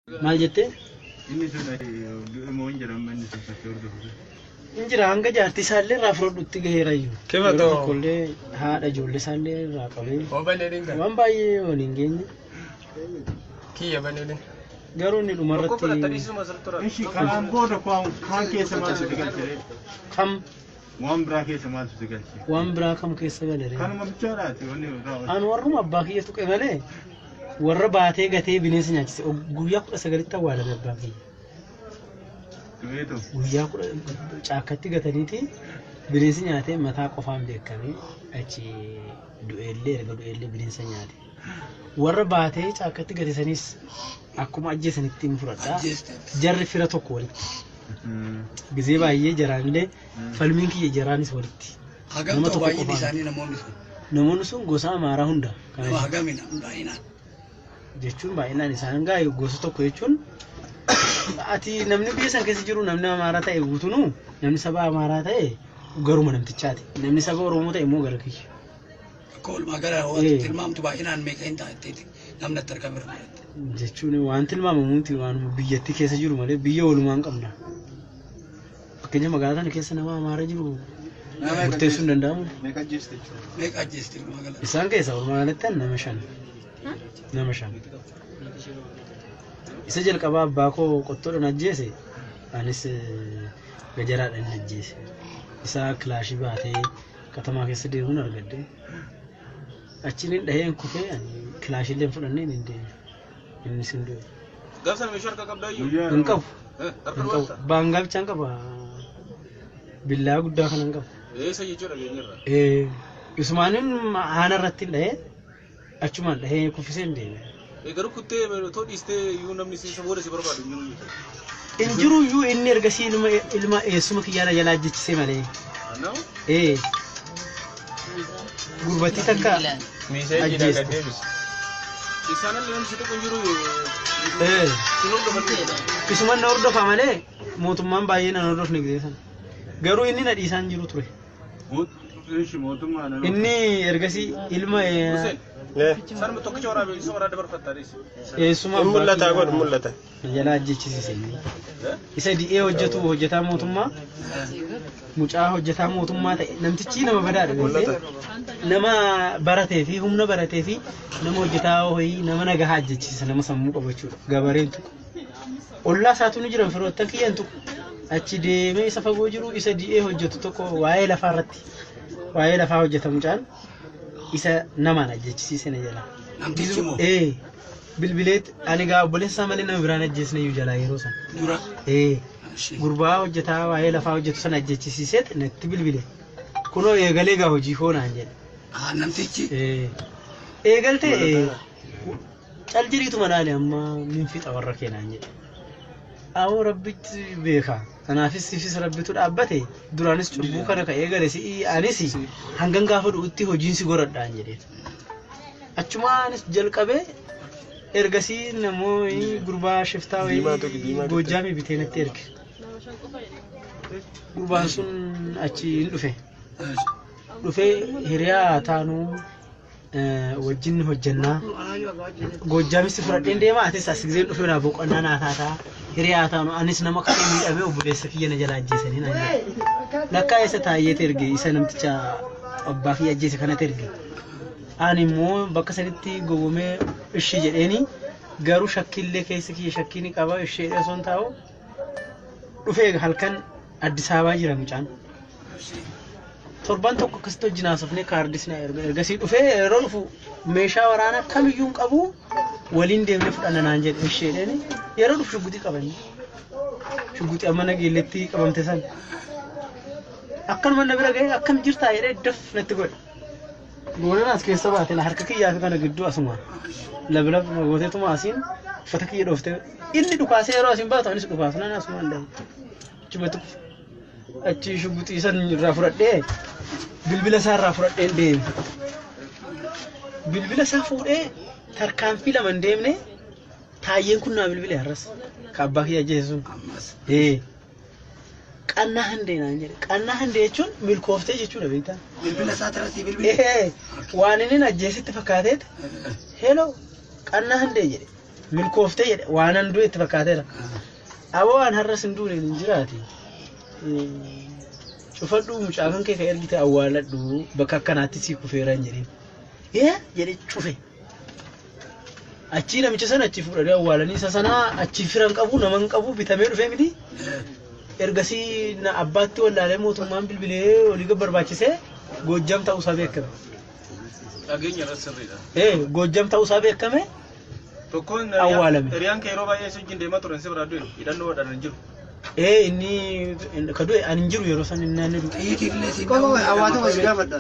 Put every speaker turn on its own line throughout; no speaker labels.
Maal jettee?
Inni sun du'e moo hin jedhamu inni sun fakkii hordofu.
Hin jira hanga jaartii isaallee irraa fudhadhutti gaheera iyyuu.
Kima
Yeroo
ta'u?
tokkollee haadha ijoollee isaallee irraa qabee
Hoo baneedin kan?
waan baay'ee waliin geenye.
Kiyya baneedin.
Garuu inni dhumarratti
Ishi kanaan booda kaan keessa maaltu si galche?
kam
Waan biraa keessa maaltu si galche?
waan biraa kam keessa galere.
Kanuma bichaadhaati wanni raawwatu.
An warruma abbaa kiyya tuqe malee warra baatee gatee bineensa nyaachise guyyaa 19tti awwaalame abbaan kiyya.
Du'eetu.
Guyyaa kudha caakkatti gataniiti bineensi nyaatee mataa qofaan beekamee achi du'eellee erga du'eellee bineensa nyaate. Warra baatee caakkatti gate sanis akkuma ajjeesanitti hin fudhadha. Jarri fira tokko walitti. Gizee baay'ee jaraanillee falmiin kiyya jaraanis walitti.
Hagam
Nama
ta'u
tokko
baay'inni
qofaan.
isaanii namoonni sun?
Namoonni sun gosa Amaaraa hunda. Kana
Nama hagamina baay'inaan?
jechuun baay'inaan isaan gaa gosa tokko jechuun ati namni biyya san keessa jiru namni Amaaraa ta'e guutunuu namni saba Amaaraa ta'e garuma namtichaati. Namni saba Oromoo ta'e immoo gara kiyya.
Akka walumaa gala tilmaamtu baay'inaan meeqa hin ta'a jetteeti namni itti argame irra biratti?
Jechuun waan tilmaamamuuti waanuma biyyattii keessa jiru malee biyya walumaan qabna. Fakkeenya magaalaa tana keessa nama Amaaraa jiru murteessuu hin danda'amu.
Meeqa ajjeeste jechuudha?
Meeqa ajjeeste walumaa gala?
Isaan keessa walumaa galatti nama 5. Nama 5. Isa jalqabaa abbaa koo qottoodhaan ajjeese anis gajaraadhaan hin ajjeese. Isa kilaashii baatee katamaa keessa deemuun argadde. Achiin hin dhaheen kufee ani kilaashiillee hin fudhannee hin deeme. Innis hin du'e.
Gaaf sana meeshaa harkaa qabdaa iyyuu?
Guyyaa
Hin qabu.
Harka
Hin qabu.
duwwaata?
Baangaa bichaan qaba. Billaa guddaa kana hin qabu.
Eessa jechuudha geenyerra?
Isumaanin haana irratti hin dhahee achumaan dhahee kuffisee hin deeme.
Garuu kuttee otoo dhiistee iyyuu namni si booda si barbaadu hin jiru jechuudha.
Hin jiru iyyuu inni ergasii ilma ilma eessuma kiyyaa na jalaa ajjechisee malee.
Nama?
Ee. Gurbattii takka
Miiseejiidha
ajjeeste.
gad deebisi.
Isaan illee namni si tuqu hin jiru.
Ee.
Sin hordofan.
Isuman na hordofa malee mootummaan baay'ee na hordofne gisee sana. Garuu inni na dhiisaan jiru ture.
Ishi mootummaa nama.
Inni ergasii ilma
Hussein.
Eh.
Sanuma tokkicha waraabee isa waraabee dabarfattaa dhiisi.
eessuma
Hin
abbaa
mul'ata godhu
kiyyaa
mul'ata.
na jalaa ajjechisiise inni. Isa di'ee hojjetu hojjetaa mootummaa mucaa hojjetaa mootummaa ta'e namtichi nama badaadha beektee nama baratee fi humna baratee fi nama hojjetaa hoyii nama nagahaa ajjechisiisa nama sammuu qabu jechuudha gabareen tuqu. Ollaa isaatu ni jiran firoottan kiyyan tuqu. Achi deemee isa fagoo jiru isa di'ee hojjetu tokko waa'ee lafaa irratti waa'ee lafaa hojjeta mucaan isa namaan ajjechisiise na jalaa.
Namtichi moo?
Ee bilbileet ani gaa obboleessa isaa malee nama biraan ajjeesne iyyuu jalaa yeroo sana.
Dura.
Ee
Ishee.
gurbaa hojjetaa waa'ee lafaa hojjetu sana ajjechisiiseet natti bilbile. Kunoo eegalee gaa hojii koo naan jedhe.
Ah, namtichi.
Ee eegaltee ee cal jedhiituma laali amma nin fixa warra kee naan jedhe. Awoo rabbitti beeka. Kanaafis sifis rabbitu dhaabbate duraanis cubbuu kana ka eegale si'i anis hangan gaafa du'utti hojiin si goradhaan jedheen. Achumaanis jalqabee ergasii namoonni gurbaa shiftaa
Diimaa tuqi,
wayii
diimaa tuqi.
Goojjaamii bitee natti erge. Gurbaan sun achi hin dhufe. Dhufee hiriyaa taanuu wajjin hojjannaa. Goojjaamis si fudhadheen deema atis as giseen dhufee naa boqonnaa naa taataa hiriyaa taanu anis nama ka'ee miidhamee obboleessa kiyya na jalaa ajjeesanii naan jedhe. Lakkaa isa taayyeet erge isa namticha abbaa kiyya ajjeese kanatti erge. Ani immoo bakka sanitti gowwomee ishii jedheeni garuu shakkiillee keessa kiyya shakkii ni qaba ishee osoo hin taa'u dhufee halkan Addis Ababaa jira mucaan. Torban tokko akkasitti wajjin haasofnee kaardis na erga. Ergasii dhufee yeroo dhufu meeshaa waraanaa kamiyyuu hin qabu waliin deemnee fudhanna naan jedhe isheedhaan yeroo dhufu shugguxii qabanne. Shugguxii amma nageelletti qabamte san. Akkanuma na bira ga'ee akkam jirtaa jedhee daf natti godhe. Goonaan as keessa baate la harka kiyyaa fi kana gidduu asuma lablab gooteetuma asiin uffata kiyya dhooftee inni dhukaasee yeroo asiin baatu anis dhukaasu nan asumaan dhahe. Achumatti kufe. Achi shuguxii san irraa fudhadhee bilbila isaa irraa fudhadheen deeme. Bilbila isaa fuudhee tarkaanfii lama hin deemne taayyeen kun naa bilbile har'as. Ka abbaa kiyya ajjeese sun.
Ammas.
Ee. Qannaa handee naan jedhe. Qannaa handee jechuun milkooftee jechuudha beektaa.
Bilbila isaa irratti bilbile.
Ee, waan inni na ajjeesitti fakkaateet hello qannaa handee jedhe. Milkooftee jedhe waanan du'e itti fakkaateera. Aboo waan har'as hin duune hin jiraati. Cufadhu mucaa kan kee ka ergite awwaaladhu bakka akkanaatti sii kufeera hin jedhin. Ee jedhe cufe. Achii namicha sana achi fuudhanii awwaalanii isa sanaa achi fira hin qabu nama hin qabu bitamee dhufee miti. Ergasii na abbaatti wallaalee mootummaan bilbilee olii gad barbaachisee Goojjam ta'uusaa beekame.
Dhageenya irratti sirriidha.
Ee Goojjam ta'uusaa beekame.
Tokkoon
Awwaalame.
Hiriyaan kee yeroo baay'ee si wajjin deemaa turan si biraa du'e hidhannoo hodhan hin jiru.
Ee inni ka du'e ani hin jiru yeroo san inni inni du'e.
Xiyyiitiin illee siin
Qofa waa tokko si gaafadha.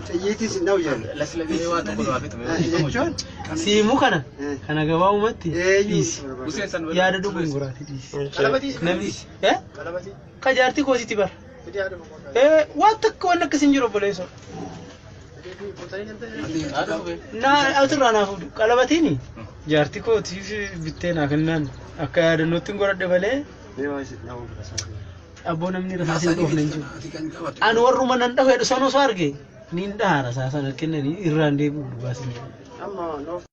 Xiyyiitii si dha'u jedhu.
Lasilagee waa tokko naa fixame.
Jechuun
Siimuu kana
Eh.
kana gabaabumatti
eenyu
dhiisi.
Hussein san
Yaada dogongoraati dhiisi.
Qalabatii
Namni eh
Qalabatii.
ka jaartii kootiiti bara.
Fidii haadha boqonnaa.
Eh waan takka waan akkas hin jiru obboleessoo. Naa asirraa naa fuudhu qalabatiini jaartii kootiif bittee naa kennaan akka yaadannootti hin godhadhe malee abboo namni rasaas hin dhoofne hin jiru.
Ati kan qabatu.
Ani warruma nan dhahu jedhu sana osoo arge niin dhaha rasaasa sana kennanii irraan deebi'u dhugaas hin jiru.
Amma